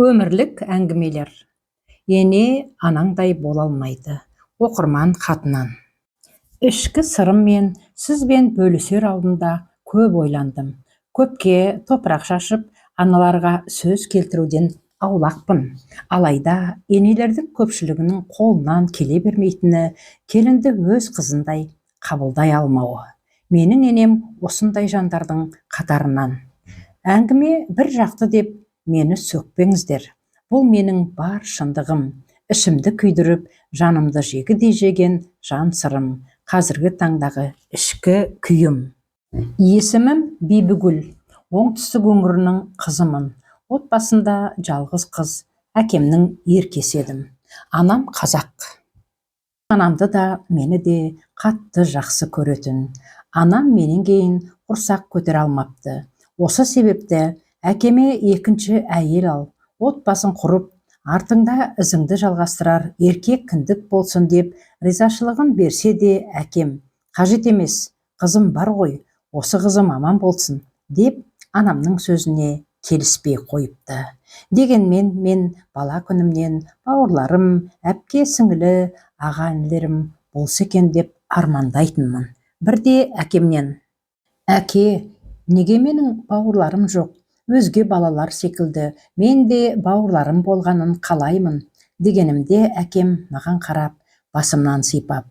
Өмірлік әңгімелер. Ене анаңдай бола алмайды. Оқырман хатынан. Ішкі сырыммен сізбен бөлісер алдында көп ойландым. Көпке топырақ шашып, аналарға сөз келтіруден аулақпын. Алайда енелердің көпшілігінің қолынан келе бермейтіні келінді өз қызындай қабылдай алмауы. Менің енем осындай жандардың қатарынан. Әңгіме бір жақты деп мені сөкпеңіздер. Бұл менің бар шындығым, ішімді күйдіріп, жанымды жегідей жеген жан сырым, қазіргі таңдағы ішкі күйім. Есімім Бибігүл, оңтүстік өңірінің қызымын. Отбасында жалғыз қыз, әкемнің еркесі едім. Анам қазақ. Анамды да, мені де қатты жақсы көретін. Анам менен кейін құрсақ көтере алмапты. Осы себепті әкеме екінші әйел ал, отбасын құрып, артыңда ізіңді жалғастырар еркек кіндік болсын деп ризашылығын берсе де, әкем қажет емес, қызым бар ғой, осы қызым аман болсын деп анамның сөзіне келіспей қойыпты. Дегенмен мен бала күнімнен бауырларым, әпке сіңілі, аға інілерім болса екен деп армандайтынмын. Бірде әкемнен: «Әке, неге менің бауырларым жоқ? Өзге балалар секілді мен де бауырларым болғанын қалаймын», дегенімде, әкем маған қарап, басымнан сипап: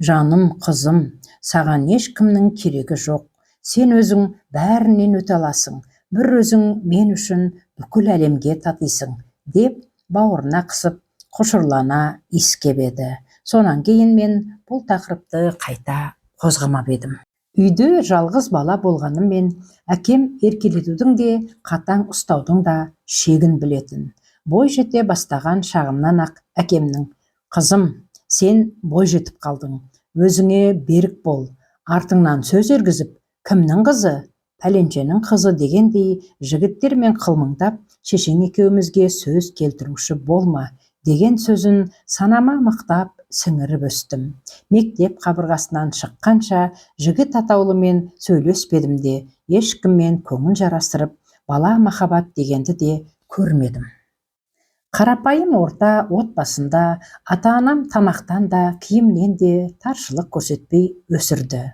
«Жаным қызым, саған ешкімнің керегі жоқ. Сен өзің бәрінен өте аласың. Бір өзің мен үшін бүкіл әлемге татисың», деп бауырына қысып, құшырлана иіскеп еді. Сонан кейін мен бұл тақырыпты қайта қозғамап едім. Үйде жалғыз бала болғаныммен, әкем еркелетудің де, қатаң ұстаудың да шегін білетін. Бой жете бастаған шағымнан-ақ әкемнің: «Қызым, сен бой жетіп қалдың, өзіңе берік бол, артыңнан сөз ергізіп, кімнің қызы, пәленшенің қызы дегендей жігіттермен қылмыңдап, шешең екеумізге сөз келтіруші болма», деген сөзін санама мықтап сіңіріп өстім. Мектеп қабырғасынан шыққанша жігіт атаулымен сөйлеспедім де, ешкіммен көңіл жарастырып, бала махаббат дегенді де көрмедім. Қарапайым орта отбасында ата-анам тамақтан да, киімнен де таршылық көрсетпей өсірді.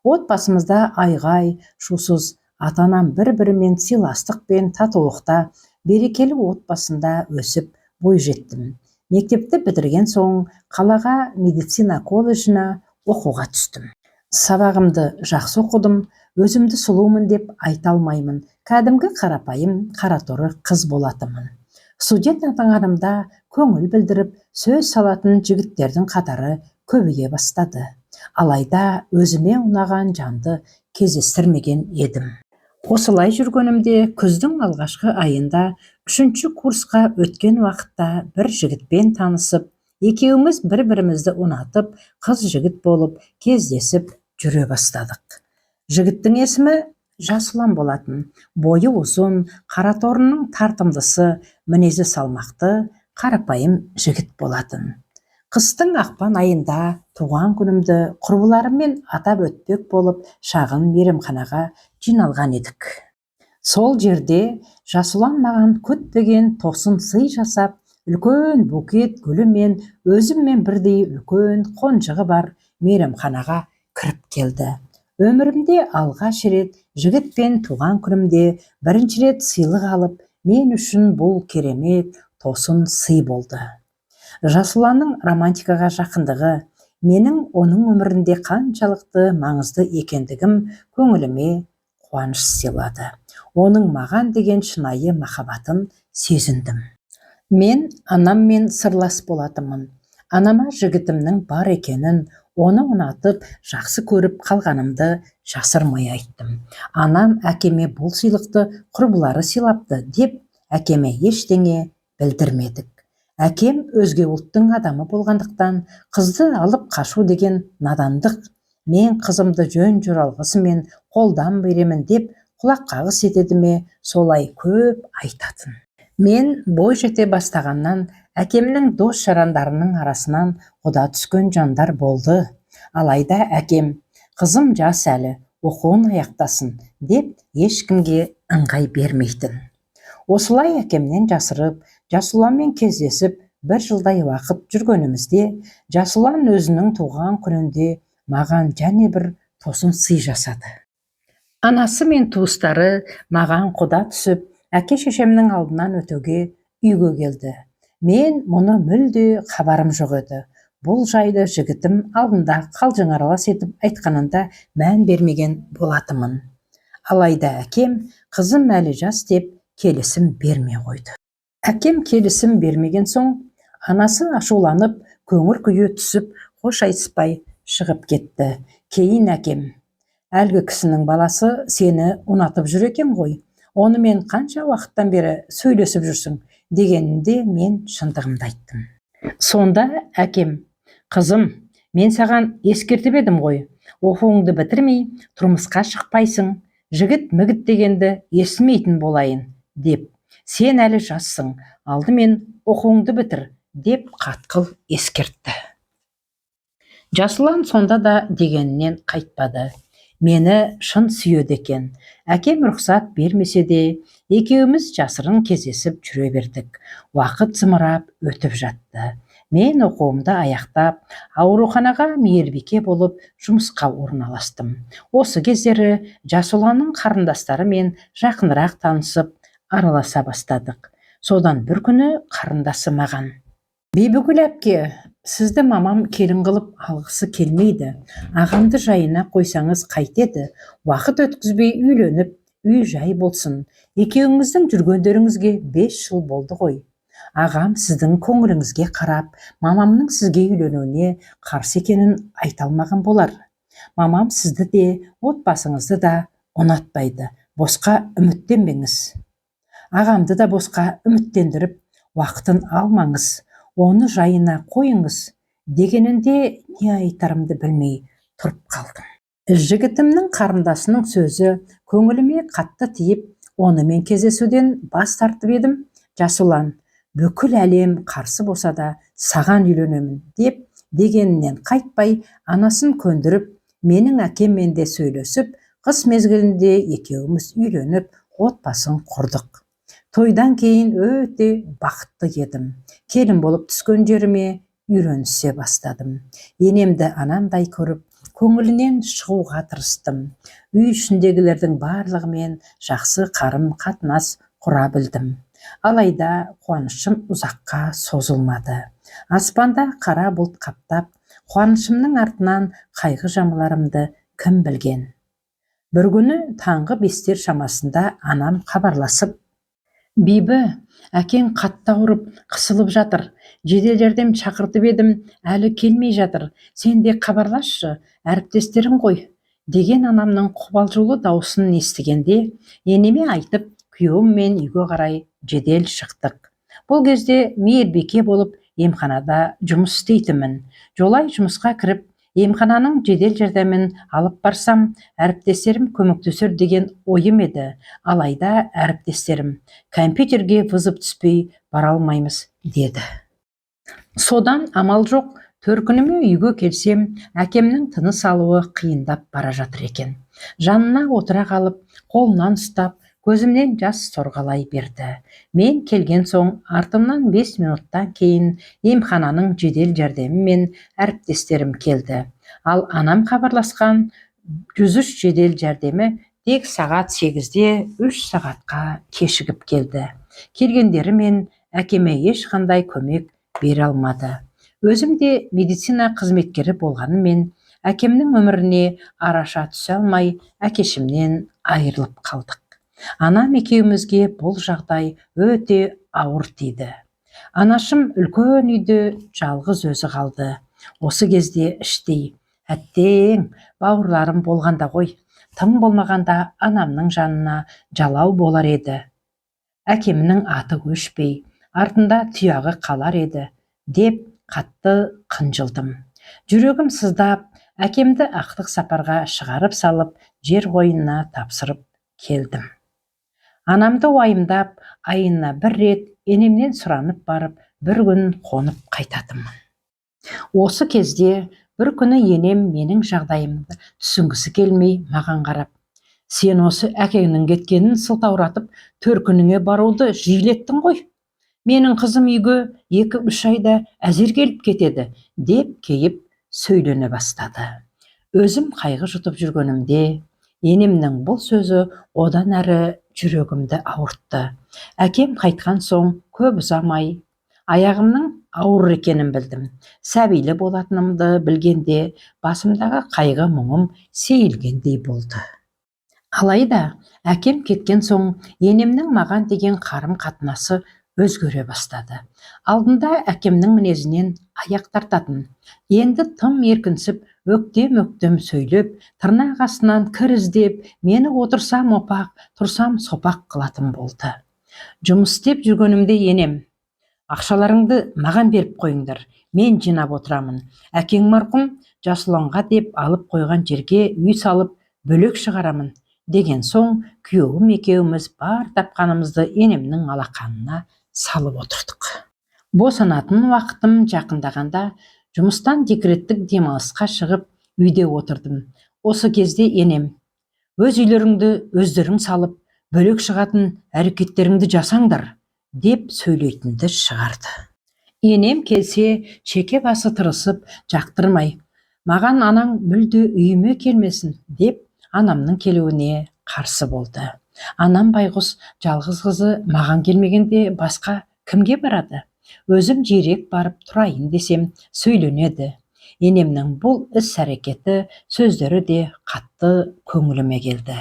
Отбасымызда айғай шусыз, ата-анам бір-бірімен сыйластық пен татулықта, берекелі отбасында өсіп бой жеттім. Мектепті бітірген соң қалаға медицина колледжіне оқуға түстім. Сабағымды жақсы оқыдым, өзімді сұлумын деп айта алмаймын. Кәдімгі қарапайым қараторы қыз болатынмын. Студент атанғанымда көңіл білдіріп, сөз салатын жігіттердің қатары көбейе бастады. Алайда өзіме ұнаған жанды кездестірмеген едім. Осылай жүргенімде күздің алғашқы айында үшінші курсқа өткен уақытта бір жігітпен танысып, екеуміз бір-бірімізді ұнатып, қыз-жігіт болып кездесіп жүре бастадық. Жігіттің есімі Жасұлан болатын. Бойы ұзын, қараторының тартымдысы, мінезі салмақты, қарапайым жігіт болатын. Қыстың ақпан айында туған күнімді құрбыларыммен атап өтпек болып, шағын мейрамханаға жиналған едік. Сол жерде Жасұлан маған күтпеген тосын сый жасап, үлкен букет гүлі мен өзіммен бірдей үлкен қонжығы бар мейрамханаға кіріп келді. Өмірімде алғаш рет жігітпен туған күнімде бірінші рет сыйлық алып, мен үшін бұл керемет тосын сый болды. Жасұланның романтикаға жақындығы, менің оның өмірінде қаншалықты маңызды екендігім көңіліме қуаныш сыйлады. Оның маған деген шынайы махаббатын сезіндім. Мен анаммен сырлас болатынмын. Анама жігітімнің бар екенін, оны ұнатып, жақсы көріп қалғанымды жасырмай айттым. Анам әкеме бұл сыйлықты құрбылары сыйлапты деп, әкеме ештеңе білдірмедік. Әкем өзге ұлттың адамы болғандықтан, қызды алып қашу деген надандық, мен қызымды жөн жоралғысымен қолдан беремін деп құлақ қағыс етеді ме, солай көп айтатын. Мен бой жете бастағаннан әкемнің дос жарандарының арасынан құда түскен жандар болды. Алайда әкем: «Қызым жас әлі, оқуын аяқтасын», деп ешкімге ыңғай бермейтін. Осылай әкемнен жасырып, Жасұланмен кездесіп, бір жылдай уақыт жүргенімізде, Жасұлан өзінің туған күнінде маған және бір тосын сый жасады. Анасы мен туыстары маған құда түсіп, әке-шешемнің алдынан өтуге үйге келді. Мен мұны мүлде хабарым жоқ еді. Бұл жайды жігітім алдында қалжың аралас етіп айтқанында мән бермеген болатынмын. Алайда әкем қызым әлі жас деп келісім бермей қойды. Әкем келісім бермеген соң, анасы ашуланып, көңіл күйі түсіп, қош айтыспай шығып кетті. Кейін әкем: «Әлгі кісінің баласы сені ұнатып жүр екен ғой, онымен қанша уақыттан бері сөйлесіп жүрсің?» дегенінде мен шындығымды айттым. Сонда әкем: «Қызым, мен саған ескертіп едім ғой, оқуыңды бітірмей тұрмысқа шықпайсың, жігіт мігіт дегенді естімейтін болайын деп. Сен әлі жассың, алдымен оқуыңды бітір», деп қатқыл ескертті. Жасұлан сонда да дегенінен қайтпады. Мені шын сүйеді екен. Әкем рұқсат бермесе де, екеуміз жасырын кездесіп жүре бердік. Уақыт зымырап өтіп жатты. Мен оқуымды аяқтап, ауруханаға мейірбике болып жұмысқа орналастым. Осы кездері Жасұланның қарындастарымен жақынырақ танысып, араласа бастадық. Содан бір күні қарындасы маған: «Бибігүл әпке, сізді мамам келін қылып алғысы келмейді. Ағамды жайына қойсаңыз қайтеді? Уақыт өткізбей үйленіп, үй жай болсын. Екеуіңіздің жүргендеріңізге 5 жыл болды ғой. Ағам сіздің көңіліңізге қарап, мамамның сізге үйленуіне қарсы екенін айта алмаған болар. Мамам сізді де, отбасыңызды да ұнатпайды. Босқа үміттенбеңіз. Ағамды да босқа үміттендіріп, уақытын алмаңыз. Оны жайына қойыңыз», дегенінде не айтарымды білмей тұрып қалдым. Жігітімнің қарындасының сөзі көңіліме қатты тиіп, онымен кездесуден бас тартып едім, Жасұлан: «Бүкіл әлем қарсы болса да саған үйленемін», деп дегенінен қайтпай, анасын көндіріп, менің әкеммен де сөйлесіп, қыс мезгілінде екеуміз үйленіп, отбасын құрдық. Тойдан кейін өте бақытты едім. Келін болып түскен жеріме үйренісе бастадым. Енемді анамдай көріп, көңілінен шығуға тырыстым. Үй ішіндегілердің барлығымен жақсы қарым-қатынас құра білдім. Алайда қуанышым ұзаққа созылмады. Аспанда қара бұлт қаптап, қуанышымның артынан қайғы жамыларымды кім білген. Бір күні таңғы 5-тер шамасында анам хабарласып: «Бибі, әкең қатты ауырып, қысылып жатыр. Жедел жәрдем шақыртып едім, әлі келмей жатыр. Сен де хабарласшы, әріптестерің ғой», деген анамның қобалжулы дауысын естігенде, енеме айтып, күйеуіммен үйге қарай жедел шықтық. Бұл кезде мейірбике болып емханада жұмыс істейтінмін. Жолай жұмысқа кіріп, емхананың жедел жәрдемін алып барсам, әріптестерім көмектесер деген ойым еді. Алайда әріптестерім: «Компьютерге вызов түспей бара алмаймыз», деді. Содан амал жоқ, төркініме үйге келсем, әкемнің тыныс алуы қиындап бара жатыр екен. Жанына отыра қалып, қолынан ұстап, көзімнен жас сорғалай берді. Мен келген соң артымнан 5 минуттан кейін емхананың жедел жәрдемімен әріптестерім келді. Ал анам хабарласқан 103 жедел жәрдемі тек сағат 8-де 3 сағатқа кешігіп келді. Келгендерімен әкеме ешқандай көмек бере алмады. Өзім де медицина қызметкері болғанымен, әкемнің өміріне араша түсе алмай, әкешімнен айырылып қалдық. Анам екеумізге бұл жағдай өте ауыр тиді. Анашым үлкен үйде жалғыз өзі қалды. Осы кезде іштей: «Әттең, бауырларым болғанда ғой, тым болмағанда анамның жанына жалау болар еді. Әкемнің аты өшпей, артында тұяғы қалар еді», деп қатты қынжылдым. Жүрегім сыздап, әкемді ақтық сапарға шығарып салып, жер қойнына тапсырып келдім. Анамды уайымдап, айына бір рет енемнен сұранып барып, бір күн қонып қайтатынмын. Осы кезде бір күні енем менің жағдайымды түсінгісі келмей маған қарап: Сен осы әкеңнің кеткенін сылтауратып, төркініңе баруды жиілеттің ғой. Менің қызым үйге 2-3 айда әзер келіп кетеді, деп кейіп сөйлене бастады. Өзім қайғы жұтып жүргенімде енемнің бұл сөзі одан әрі жүрегімді ауыртты. Әкем қайтқан соң көп ұзамай аяғымның ауыр екенін білдім. Сәбилі болатынымды білгенде басымдағы қайғы мұңым сейілгендей болды. Алайда әкем кеткен соң енемнің маған деген қарым-қатынасы өзгере бастады. Алдында әкемнің мінезінен аяқ тартатын. Енді тым еркінсіп, өктем-өктем сөйлеп, тырнақ астынан кір іздеп, мені отырсам опақ, тұрсам сопақ қылатын болды. Жұмыс істеп жүргенімде енем: «Ақшаларыңды маған беріп қойыңдар, мен жинап отырамын. Әкең марқұм Жасұланға деп алып қойған жерге үй салып, бөлек шығарамын», деген соң күйеуім екеуміз бар тапқанымызды енемнің алақанына салып отырдық. Босанатын уақытым жақындағанда жұмыстан декреттік демалысқа шығып, үйде отырдым. Осы кезде енем: «Өз үйлеріңді өздерің салып, бөлек шығатын әрекеттеріңді жасаңдар», деп сөйлейтінді шығарды. Енем келсе, шеке басы тырысып, жақтырмай, «Маған анаң мүлде үйіме келмесін», деп анамның келуіне қарсы болды. Анам байғұс жалғыз қызы маған келмегенде басқа кімге барады? Өзім жиірек барып тұрайын десем, сөйленеді. Енемнің бұл іс-әрекеті, сөздері де қатты көңіліме келді.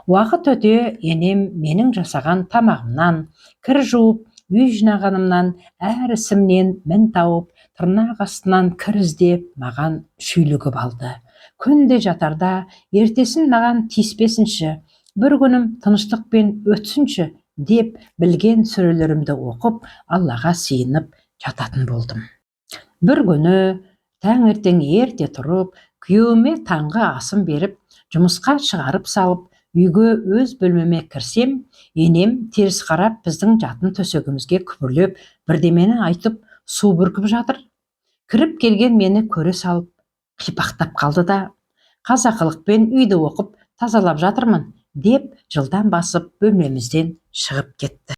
Уақыт өте енем менің жасаған тамағымнан, кір жуып, үй жинағанымнан, әр ісімнен мін тауып, тырнақ астынан кір іздеп маған шүйлігіп алды. Күнде жатарда: «Ертесін маған тиіспесінші, бір күнім тыныштықпен өтсінші», деп білген сүрелерімді оқып, Аллаға сыйынып жататын болдым. Бір күні таңертең ерте тұрып, күйеуіме таңғы асын беріп, жұмысқа шығарып салып, үйге өз бөлмеме кірсем, енем теріс қарап біздің жатын төсегімізге күбірлеп бірдемені айтып, су бүркіп жатыр. Кіріп келген мені көре салып қипақтап қалды да, «Қазақылықпен үйді оқып тазалап жатырмын», деп жылдам басып бөлмемізден шығып кетті.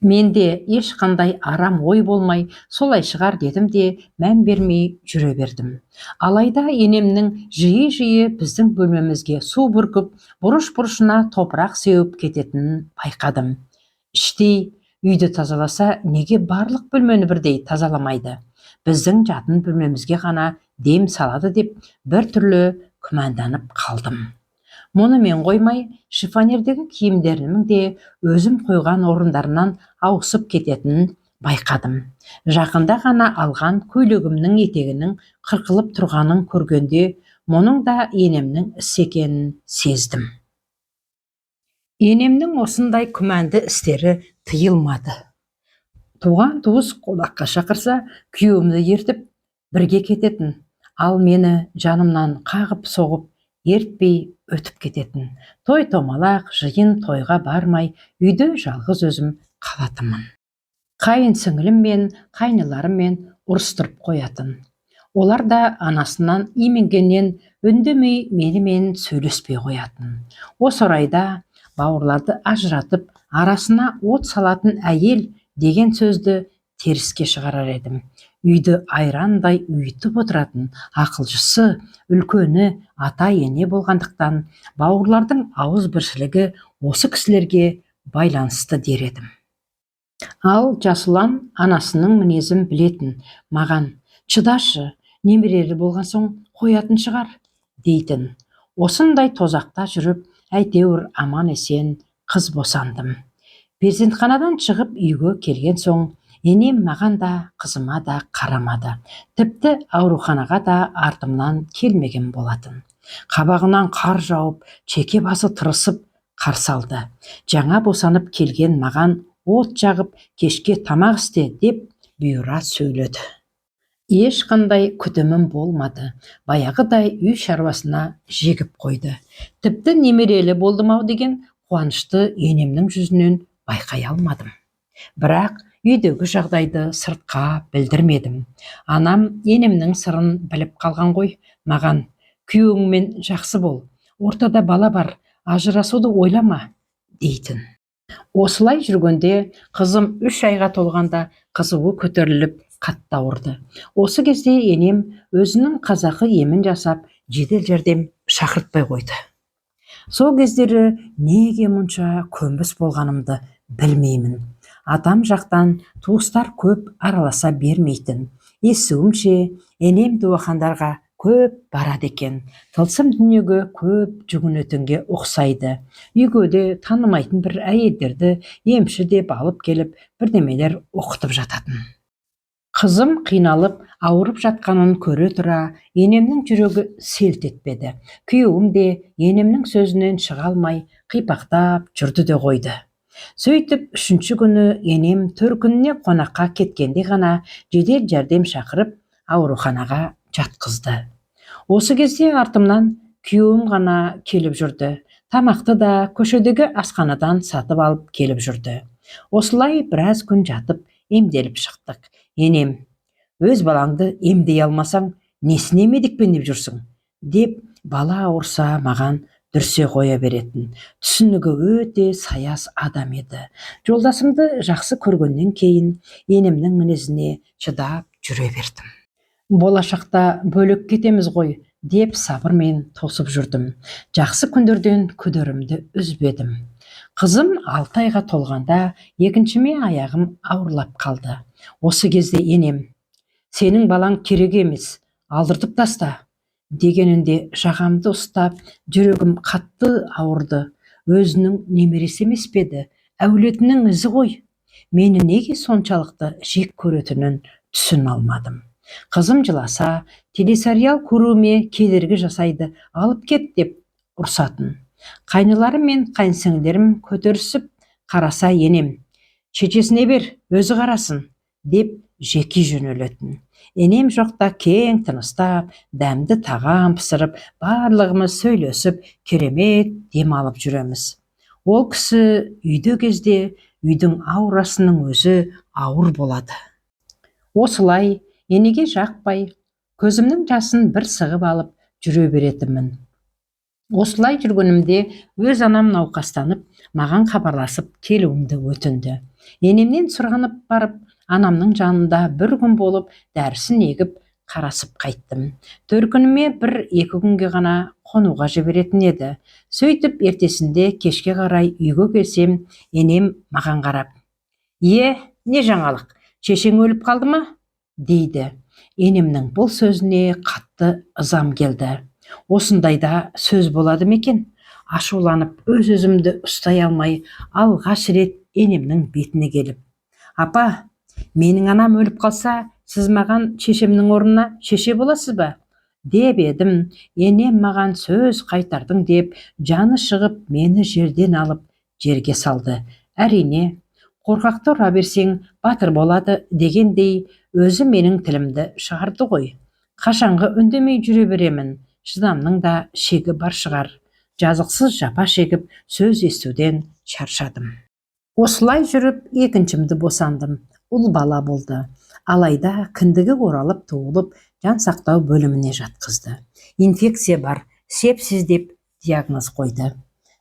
Менде ешқандай арам ой болмай, солай шығар дедім де, мән бермей жүре бердім. Алайда енемнің жиі-жиі біздің бөлмемізге су бүркіп, бұрыш-бұрышына топырақ сеуіп кететінін байқадым. Іштей: «Үйді тазаласа, неге барлық бөлмені бірдей тазаламайды? Біздің жатын бөлмемізге ғана дем салады», деп бір түрлі күмәнданып қалдым. Мұнымен қоймай, шифонердегі киімдерімнің де өзім қойған орындарынан ауысып кететінін байқадым. Жақында ғана алған көйлегімнің етегінің қырқылып тұрғанын көргенде, мұның да енемнің ісі екенін сездім. Енемнің осындай күмәнді істері тыйылмады. Туған туыс қонаққа шақырса, күйеуімді ертіп бірге кететін, ал мені жанымнан қағып соғып, ертпей өтіп кететін. Той томалақ, жиын тойға бармай, үйде жалғыз өзім қалатынмын. Қайын сіңілім мен қайныларыммен ұрыстырып қоятын. Олар да анасынан именгеннен үндемей, менімен сөйлеспей қоятын. Осы орайда бауырларды ажыратып, арасына от салатын әйел деген сөзді теріске шығарар едім. Үйді айрандай ұйытып отыратын ақылшысы, үлкені ата-ене болғандықтан, бауырлардың ауызбіршілігі осы кісілерге байланысты дер едім. Ал Жасұлан анасының мінезін білетін, маған: «Шыдашы, немерелі болған соң қоятын шығар», дейтін. Осындай тозақта жүріп, әйтеуір аман-есен қыз босандым. Перзентханадан шығып үйге келген соң енем маған да, қызыма да қарамады. Тіпті ауруханаға да артымнан келмеген болатын. Қабағынан қар жауып, шеке басы тырысып қарсы алды. Жаңа босанып келген маған от жағып, кешке тамақ істе деп бұйыра сөйледі. Ешқандай күтімім болмады. Баяғыдай үй шаруасына жегіп қойды. Тіпті немерелі болдым-ау деген қуанышты енемнің жүзінен байқай алмадым. Бірақ үйдегі жағдайды сыртқа білдірмедім. Анам енемнің сырын біліп қалған ғой, маған: «Күйеуіңмен жақсы бол, ортада бала бар, Ажырасуды ойлама дейтін. Осылай жүргенде қызым 3 айға толғанда қызуы көтеріліп қатты ауырды. Осы кезде енем өзінің қазақы емін жасап, жедел жәрдем шақыртпай қойды. Сол кездері неге мұнша көнбіс болғанымды білмеймін. Атам жақтан туыстар көп араласа бермейтін. Естуімше, енем дуахандарға көп барады екен. Тылсым дүниеге көп жүгінетінге ұқсайды. Үйге де танымайтын бір әйелдерді емші деп алып келіп, бірдемелер оқытып жататын. Қызым қиналып, ауырып жатқанын көре тұра, енемнің жүрегі селт етпеді. Күйеуім де енемнің сөзінен шыға алмай, қипақтап жүрді де қойды. Сөйтіп, 3-ші күні енем төркініне қонаққа кеткенде ғана жедел жәрдем шақырып, ауруханаға жатқызды. Осы кезде артымнан күйеуім ғана келіп жүрді. Тамақты да көшедегі асханадан сатып алып келіп жүрді. Осылай біраз күн жатып емделіп шықтық. Енем, өз балаңды емдей алмасаң, несіне медикпін деп жүрсің? Деп бала ауырса маған дүрсе қоя беретін. Түсінігі өте саяз адам еді. Жолдасымды жақсы көргеннен кейін енемнің мінезіне шыдап жүре бердім. Болашақта бөлек кетеміз ғой деп сабырмен тосып жүрдім. Жақсы күндерден күдерімді үзбедім. Қызым 6 айға толғанда екіншіме аяғым ауырлап қалды. Осы кезде енем, сенің балаң керек емес, алдыртып таста дегенінде жағамды ұстап, жүрегім қатты ауырды. Өзінің немересі емес пе еді, әулетінің ізі ғой. Мені неге соншалықты жек көретінін түсіне алмадым. Қызым жыласа, телесериал көруіме кедергі жасайды, алып кет деп ұрсатын. Қайныларым мен қайынсіңлілерім көтерісіп қараса енем, шешесіне бер, өзі қарасын деп жеке жөнелетін. Енем жоқта кең тыныстап, дәмді тағам пісіріп, барлығымыз сөйлесіп, керемет дем алып жүреміз. Ол кісі үйде кезде үйдің аурасының өзі ауыр болады. Осылай енеге жақпай, көзімнің жасын бір сығып алып жүре беретінмін. Осылай жүргенімде өз анам науқастанып, маған хабарласып келуімді өтінді. Енемнен сұранып барып, анамның жанында бір күн болып, дәрісін егіп, қарасып қайттым. Төркініме 1-2 күнге ғана қонуға жіберетін еді. Сөйтіп ертесінде кешке қарай үйге келсем, енем маған қарап, «Е, не жаңалық, шешең өліп қалды ма?» дейді. Енемнің бұл сөзіне қатты ызам келді. Осындайда сөз болады ма екен? Ашуланып өз-өзімді ұстай алмай, алғаш рет енемнің бетіне келіп, «Апа, менің анам өліп қалса, сіз маған шешемнің орнына шеше боласыз ба?» деп едім, енем маған сөз қайтардың деп, жаны шығып, мені жерден алып, жерге салды. Әрине, қорқақты ұра берсең, батыр болады дегендей, өзі менің тілімді шығарды ғой. Қашанғы үндемей жүре беремін, шыдамның да шегі бар шығар. Жазықсыз жапа шегіп, сөз естуден шаршадым. Осылай жүріп, екіншімді босандым. Ұл бала болды. Алайда кіндігі оралып туылып, жан сақтау бөліміне жатқызды. Инфекция бар, сепсис деп диагноз қойды.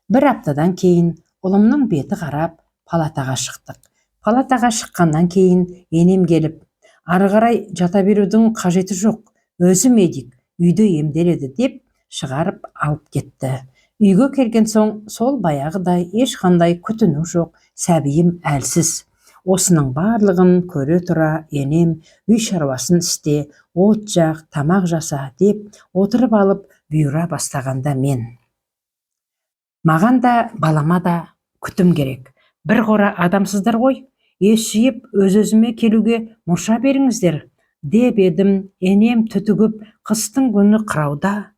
Бір аптадан кейін ұлымның беті қарап, палатаға шықтық. Палатаға шыққаннан кейін енем келіп, ары қарай жата берудің қажеті жоқ, өзі медик, үйде емделеді деп шығарып алып кетті. Үйге келген соң сол баяғыдай ешқандай күтіну жоқ, сәбиім әлсіз. Осының барлығын көре тұра енем үй шаруасын істе, от жақ, тамақ жаса деп отырып алып бұйыра бастағанда мен. Маған да, балама да күтім керек. Бір қора адамсыздар ғой, ес жиып өз-өзіме келуге мұрша беріңіздер деп едім, енем түтігіп, қыстың күні қырауда.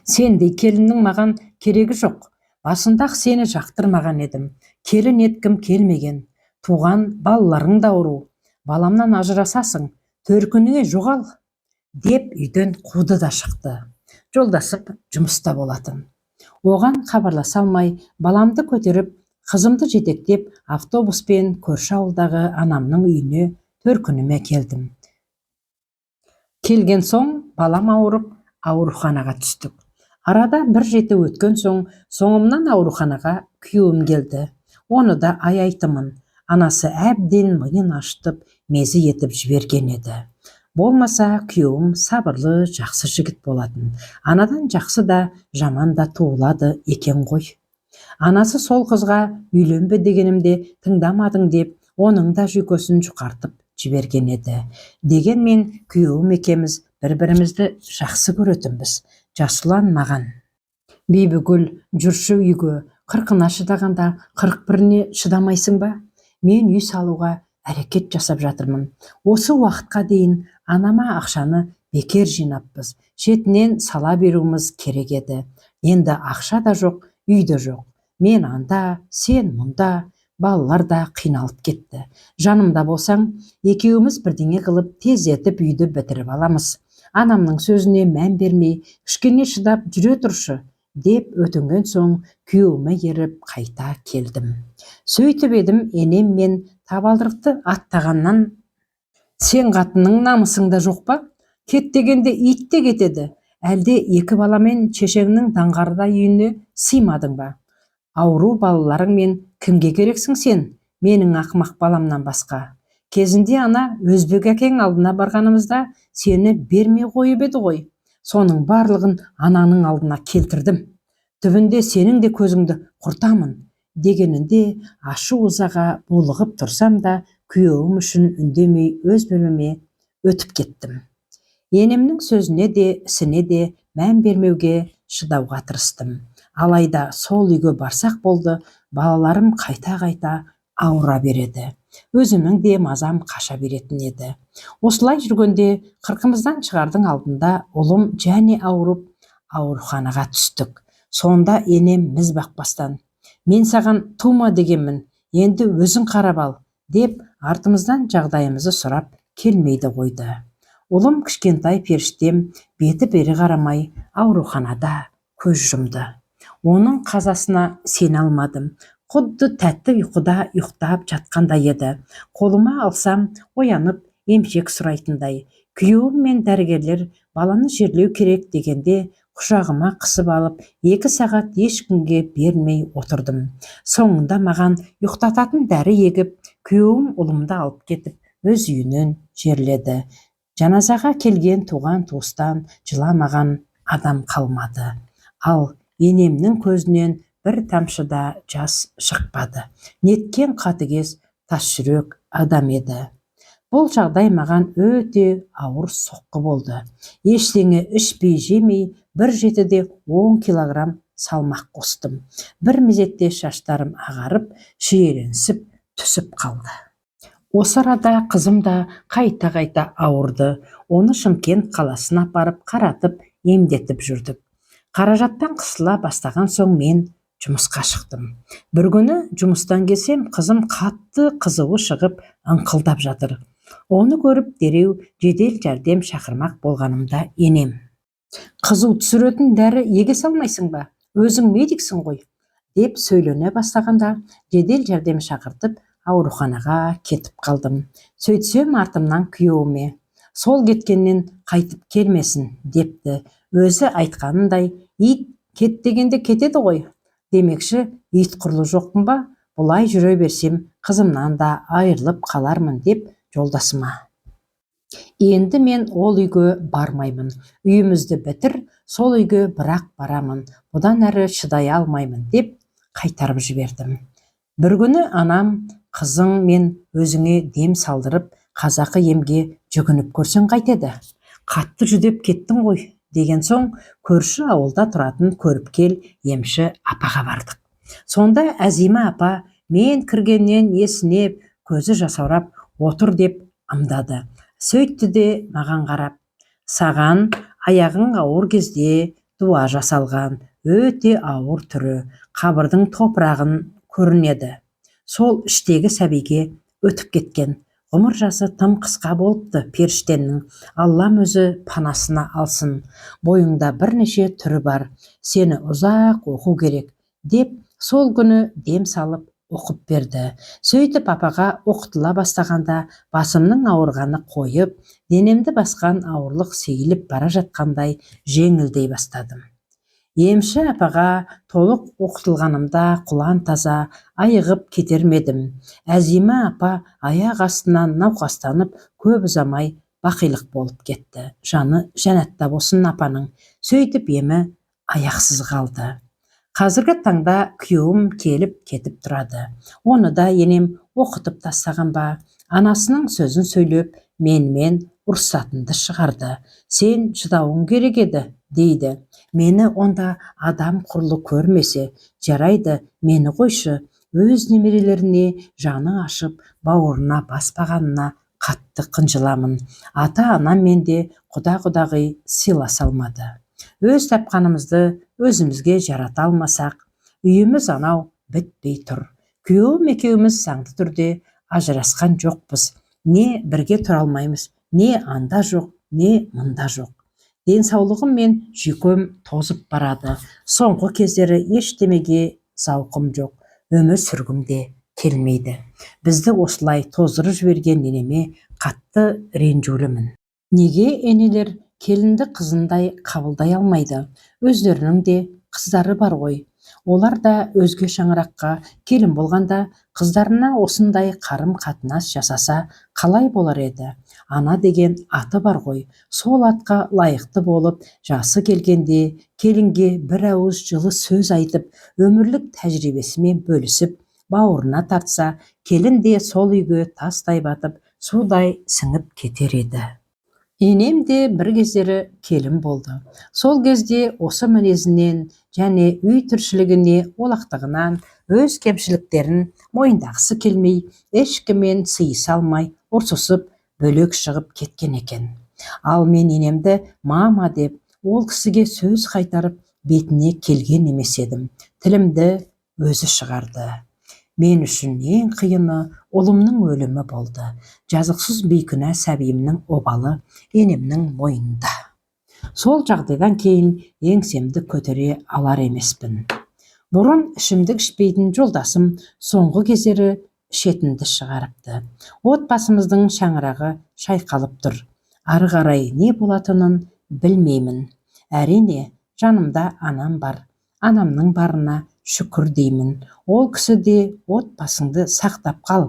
Сендей келіннің маған керегі жоқ. Басында-ақ сені жақтырмаған едім. Келін еткім келмеген. Туған балаларың да ауру. Баламнан ажырасасың, төркініңе жоғал деп үйден қуды да шықты. Жолдасым жұмыста болатын. Оған хабарласа алмай, баламды көтеріп, қызымды жетектеп, автобуспен көрші ауылдағы анамның үйіне төркініме келдім. Келген соң балам ауырып, ауруханаға түстік. Арада бір жеті өткен соң соңымнан ауруханаға күйеуім келді. Оны да аяйтынмын. Анасы әбден миын ашытып, мезі етіп жіберген еді. Болмаса күйеуім сабырлы, жақсы жігіт болатын. Анадан жақсы да, жаман да туылады екен ғой. Анасы сол қызға үйленбе дегенімде тыңдамадың деп, оның да жүйкесін жұқартып жіберген еді. Дегенмен күйеуім екеуміз бір-бірімізді жақсы көретінбіз. Жасұлан маған: «Бибігүл, жүрші үйге, 40-ына шыдағанда 41-іне шыдамайсың ба? Мен үй салуға әрекет жасап жатырмын. Осы уақытқа дейін анама ақшаны бекер жинаппыз. Шетінен сала беруіміз керек еді. Енді ақша да жоқ, үй де жоқ. Мен анда, сен мұнда, балалар да қиналып кетті. Жанымда болсаң, екеуміз бірдеңе қылып тездетіп үйді бітіріп аламыз. Анамның сөзіне мән бермей, кішкене шыдап жүре тұршы», деп өтінген соң күйеуіме еріп қайта келдім. Сөйтіп едім, енем мен табалдырықты аттағаннан: «Сен қатынның намысың да жоқ па? Кет дегенде ит те кетеді. Әлде екі баламен шешеңнің даңғардай үйіне сыймадың ба? Ауру балаларыңмен кімге керексің сен, менің ақымақ баламнан басқа? Кезінде ана өзбек әкең алдына барғанымызда сені бермей қойып еді ғой. Соның барлығын анаңның алдына келтірдім. Түбінде сенің де көзіңді құртамын», дегенінде ашу ызаға булығып тұрсам да, күйеуім үшін үндемей өз бөлмеме өтіп кеттім. Енемнің сөзіне де, ісіне де мән бермеуге, шыдауға тырыстым. Алайда сол үйге барсақ болды, балаларым қайта-қайта ауыра береді. Өзімнің де мазам қаша беретін еді. Осылай жүргенде 40-ымыздан шығардың алдында ұлым және ауырып, ауруханаға түстік. Сонда енем міз бақпастан: «Мен саған тума дегенмін, енді өзің қарап ал», деп артымыздан жағдайымызды сұрап келмейді қойды. Ұлым, кішкентай періштем, беті бері қарамай ауруханада көз жұмды. Оның қазасына сене алмадым. Құдды тәтті ұйқыда ұйықтап жатқандай еді. Қолыма алсам, оянып емшек сұрайтындай. Күйеуім мен дәрігерлер баланы жерлеу керек дегенде құшағыма қысып алып, 2 сағат ешкімге бермей отырдым. Соңында маған ұйықтататын дәрі егіп, күйеуім ұлымды алып кетіп, өз үйінен жерледі. Жаназаға келген туған туыстан жыламаған адам қалмады. Ал енемнің көзінен бір тамшы да жас шықпады. Неткен қатыгез, тас жүрек адам еді. Бұл жағдай маған өте ауыр соққы болды. Ештеңе ішпей жемей бір жетіде 10 килограмм салмақ қостым. Бір мезетте шаштарым ағарып, шиеленісіп түсіп қалды. Осы арада қызым да қайта-қайта ауырды. Оны Шымкент қаласына апарып қаратып, емдетіп жүрдік. Қаражаттан қысыла бастаған соң мен жұмысқа шықтым. Бір күні жұмыстан келсем, қызым қатты қызуы шығып ыңқылдап жатыр. Оны көріп дереу жедел жәрдем шақырмақ болғанымда енем: «Қызу түсіретін дәрі еге салмайсың ба? Өзің медиксің ғой», деп сөйлене бастағанда жедел жәрдем шақыртып ауруханаға кетіп қалдым. Сөйтсем артымнан күйеуіме: «Сол кеткеннен қайтып келмесін», депті. Өзі айтқанындай, ит кет дегенде кетеді ғой. Демекші, ит құрлы жоқпын ба? Бұлай жүре берсем, қызымнан да айырылып қалармын деп жолдасыма: «Енді мен ол үйге бармаймын. Үйімізді бітір, сол үйге бірақ барамын. Бұдан әрі шыдай алмаймын», деп қайтарып жібердім. Бір күні анам: «Қызың мен өзіңе дем салдырып, қазақы емге жүгініп көрсең қайтеді? Қатты жүдеп кеттің ғой», деген соң көрші ауылда тұратын көріпкел емші апаға бардық. Сонда Әзима апа мен кіргеннен есінеп, көзі жасаурап отыр деп ымдады. Сөйтті де маған қарап: «Саған аяғың ауыр кезде дуа жасалған, өте ауыр түрі, қабырдың топырағын көрінеді. Сол іштегі сәбиге өтіп кеткен. Ғұмыр жасы тым қысқа болыпты періштенің. Аллам өзі панасына алсын. Бойыңда бірнеше түрі бар. Сені ұзақ оқу керек», деп сол күні дем салып оқып берді. Сөйтіп апаға оқытыла бастағанда басымның ауырғаны қойып, денемді басқан ауырлық сейіліп бара жатқандай жеңілдей бастадым. Емші апаға толық оқытылғанымда құлан таза айығып кетер ме едім? Әзима апа аяқ астынан науқастанып, көп ұзамай бақилық болып кетті. Жаны жәннатта болсын апаның. Сөйтіп емі аяқсыз қалды. Қазіргі таңда күйеуім келіп кетіп тұрады. Оны да енем оқытып тастаған ба, анасының сөзін сөйлеп, менімен ұрысатынды шығарды. Сен шыдауың керек еді, дейді. Мені онда адам құрлы көрмесе, жарайды, мені қойшы, өз немерелеріне жаны ашып, бауырына баспағанына қатты қынжыламын. Ата-анаммен де құда-құдағи сыйласа алмады. Өз тапқанымызды өзімізге жарата алмасақ, үйіміз анау бітпей тұр. Күйеуім екеуміз заңды түрде ажырасқан жоқпыз. Не бірге тұра алмаймыз, не анда жоқ, не мында жоқ. Денсаулығым мен жүйкем тозып барады. Соңғы кездері ештемеге зауқым жоқ, өмір сүргім де келмейді. Бізді осылай тоздырып жіберген енеме қатты ренжулімін. Неге енелер келінді қызындай қабылдай алмайды? Өздерінің де қыздары бар ғой. Олар да өзге шаңыраққа келін болғанда қыздарына осындай қарым-қатынас жасаса қалай болар еді? Ана деген аты бар ғой. Сол атқа лайықты болып, жасы келгенде келінге бір ауыз жылы сөз айтып, өмірлік тәжірибесімен бөлісіп, бауырына тартса, келін де сол үйге тастай батып, судай сіңіп кетер еді. Енем де бір кездері келін болды. Сол кезде осы мінезінен және үй тіршілігіне олақтығынан өз кемшіліктерін мойындағысы келмей, ешкіммен сыйыса алмай, ұрсысып, бөлек шығып кеткен екен. Ал мен енемді мама деп, ол кісіге сөз қайтарып, бетіне келген емес едім. Тілімді өзі шығарды. Мен үшін ең қиыны ұлымның өлімі болды. Жазықсыз бейкүнә сәбиімнің обалы енемнің мойнында. Сол жағдайдан кейін еңсемді көтере алар емеспін. Бұрын ішімдік ішпейтін жолдасым соңғы кездері ішетінді шығарыпты. Отбасымыздың шаңырағы шайқалып тұр. Ары қарай не болатынын білмеймін. Әрине, жанымда анам бар. Анамның барына шүкір деймін. Ол кісі де отбасыңды сақтап қал.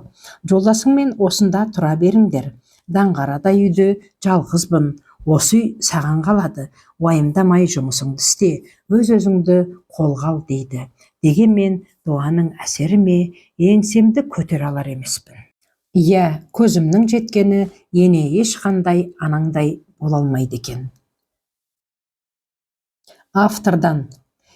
Жолдасыңмен осында тұра беріңдер. Даңғарадай үйде жалғызбын. Осы үй саған қалады. Уайымдамай жұмысыңды істе. Өз-өзіңді қолға ал дейді. Дегенмен дуаның әсері ме, еңсемді көтере алар емеспін. Иә, көзімнің жеткені ене ешқандай анаңдай бола алмайды екен. Автордан.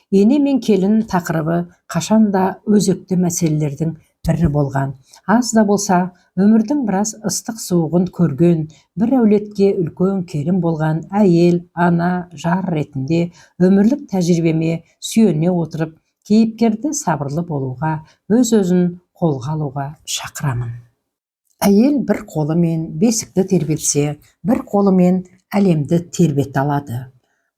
Ене мен келін тақырыбы қашанда өзекті мәселелердің бірі болған. Аз да болса, өмірдің біраз ыстық суығын көрген, бір әулетке үлкен келін болған әйел, ана, жар ретінде өмірлік тәжірибеме сүйене отырып, кейіпкерді сабырлы болуға, өз-өзін қолға алуға шақырамын. Әйел бір қолымен бесікті тербетсе, бір қолымен әлемді тербете алады.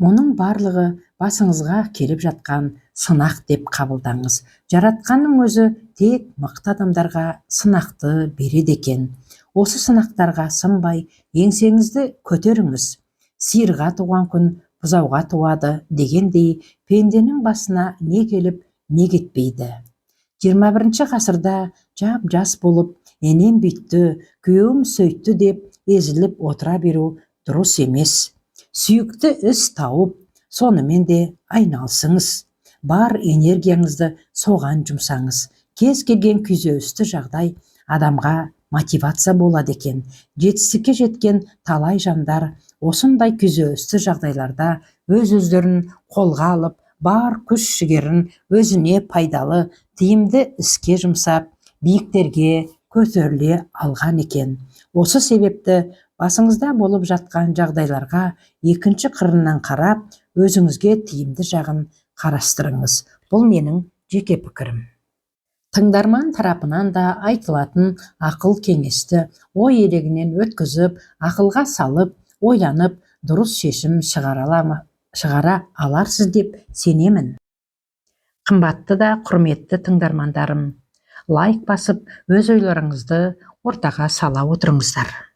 Мұның барлығы басыңызға келіп жатқан сынақ деп қабылдаңыз. Жаратқанның өзі тек мықты адамдарға сынақты береді екен. Осы сынақтарға сынбай, еңсеңізді көтеріңіз. Сиырға туған күн бұзауға туады дегендей, пенденің басына не келіп, не кетпейді. 21 ғасырда жап-жас болып, енем бүйтті, күйеуім сөйтті деп езіліп отыра беру дұрыс емес. Сүйікті іс тауып, сонымен де айналысыңыз. Бар энергияңызды соған жұмсаңыз. Кез келген күйзелісті жағдай адамға мотивация болады екен. Жетістікке жеткен талай жандар осындай күйзелісті жағдайларда өз-өздерін қолға алып, бар күш жігерін өзіне пайдалы, тиімді іске жұмсап, биіктерге көтеріле алған екен. Осы себепті басыңызда болып жатқан жағдайларға екінші қырынан қарап, өзіңізге тиімді жағын қарастырыңыз. Бұл менің жеке пікірім. Тыңдарман тарапынан да айтылатын ақыл кеңесті ой елегінен өткізіп, ақылға салып, ойланып, дұрыс шешім шығара аларсыз деп сенемін. Қымбатты да құрметті тыңдармандарым, лайк басып, өз ойларыңызды ортаға сала отырыңыздар.